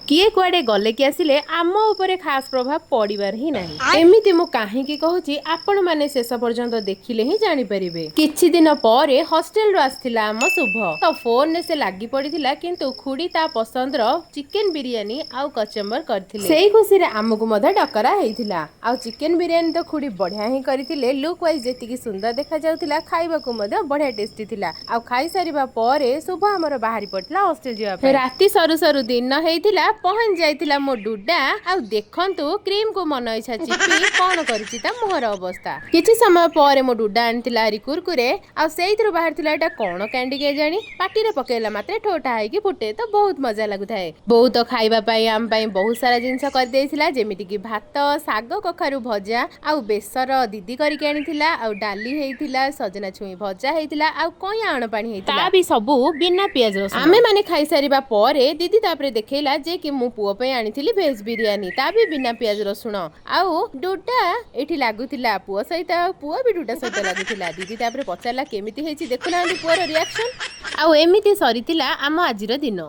କିଏ କୁଆଡେ ଗଲେ କି ଆସିଲେ ଆମ ଉପରେ ଖାସ ପ୍ରଭାବ ପଡିବାର ହିଁ ନାହିଁ। ଏମିତି ମୁଁ କାହିଁକି କହୁଛି, ଆପଣମାନେ ଶେଷ ପର୍ଯ୍ୟନ୍ତ ଦେଖିଲେ ହିଁ ଜାଣିପାରିବେ। କିଛି ଦିନ ପରେ ହଷ୍ଟେଲରୁ ଆସିଥିଲା ଆମ ଶୁଭ। ତ ଫୋନରେ ସେ ଲାଗି ପଡିଥିଲା, କିନ୍ତୁ ଖୁଡି ତା ପସନ୍ଦର ଚିକେନ ବିରିୟାନୀ ଆଉ କଚମ୍ବର କରିଥିଲେ। ସେଇ ଖୁସିରେ ଆମକୁ ମଧ୍ୟ ଡକରା ହେଇଥିଲା। ଆଉ ଚିକେନ ବିରିୟାନୀ ତ ଖୁଡି ବଢିଆ ହିଁ କରିଥିଲେ। ଲୁକ୍ ୱାଇଜ ଯେତିକି ସୁନ୍ଦର ଦେଖାଯାଉଥିଲା, ଖାଇବାକୁ ମଧ୍ୟ ବଢିଆ ଟେଷ୍ଟି ଥିଲା। ଆଉ ଖାଇସାରିବା ପରେ ଶୁଭ ଆମର ବାହାରି ପଡିଥିଲା ହଷ୍ଟେଲ ଯିବା ପାଇଁ। ରାତି ସରୁ ସରୁ ଦିନ ହେଇଥିଲା, ପହଞ୍ଚି ଯାଇଥିଲା ମୋ ଡୁଡା। ଆଉ ଦେଖନ୍ତୁ, କ୍ରିମ କୁ ମନ ଇଚ୍ଛା ଚିପି କଣ କରିଛି ତା ମୁହଁର ଅବସ୍ଥା। କିଛି ସମୟ ପରେ ମୋ ଡୁଡା ଆଣିଥିଲା ହାରି କୁରକୁରେ। ଆଉ ସେଇଥିରୁ ବାହାରିଥିଲା ଏଇଟା କଣ କ୍ୟାଣ୍ଡି କେଜାଣି, ପାଟିରେ ପକେଇଲା ମାତ୍ରେ ଠୋଠା ହେଇକି ଫୁଟେ, ତ ବହୁତ ମଜା ଲାଗୁଥାଏ। ବୋଉ ତ ଖାଇବା ପାଇଁ ଆମ ପାଇଁ ବହୁତ ସାରା ଜିନିଷ କରିଦେଇଥିଲା, ଯେମିତି କି ଭାତ, ଶାଗ କଖାରୁ ଭଜା ଆଉ ବେସର ଦିଦି କରିକି ଆଣିଥିଲା। ଆଉ ଡାଲି ହେଇଥିଲା, ସଜନା ଛୁଇଁ ଭଜା ହେଇଥିଲା ଆଉ କଇଁଆ ଅଣ ପାଣି ହେଇଥିଲା, ତା ବି ସବୁ ବିନା ପିଆଜ ରସୁଣ। ଆମେ ମାନେ ଖାଇସାରିବା ପରେ ଦିଦି ତାପରେ ଦେଖେଇଲା ଯେ କି ମୁଁ ପୁଅ ପାଇଁ ଆଣିଥିଲି ଭେଜ ବିରିୟାନୀ, ତା ବି ବିନା ପିଆଜ ରସୁଣ। ଆଉ ଡୁଡା ଏଠି ଲାଗୁଥିଲା ପୁଅ ସହିତ ଆଉ ପୁଅ ବି ଡୁଡା ସହିତ ଲାଗୁଥିଲା। ଦିଦି ତାପରେ ପଚାରିଲା, କେମିତି ହେଇଛି? ଦେଖୁନାହାନ୍ତି ପୁଅର ରିଆକ୍ସନ। ଆଉ ଏମିତି ସରିଥିଲା ଆମ ଆଜିର ଦିନ।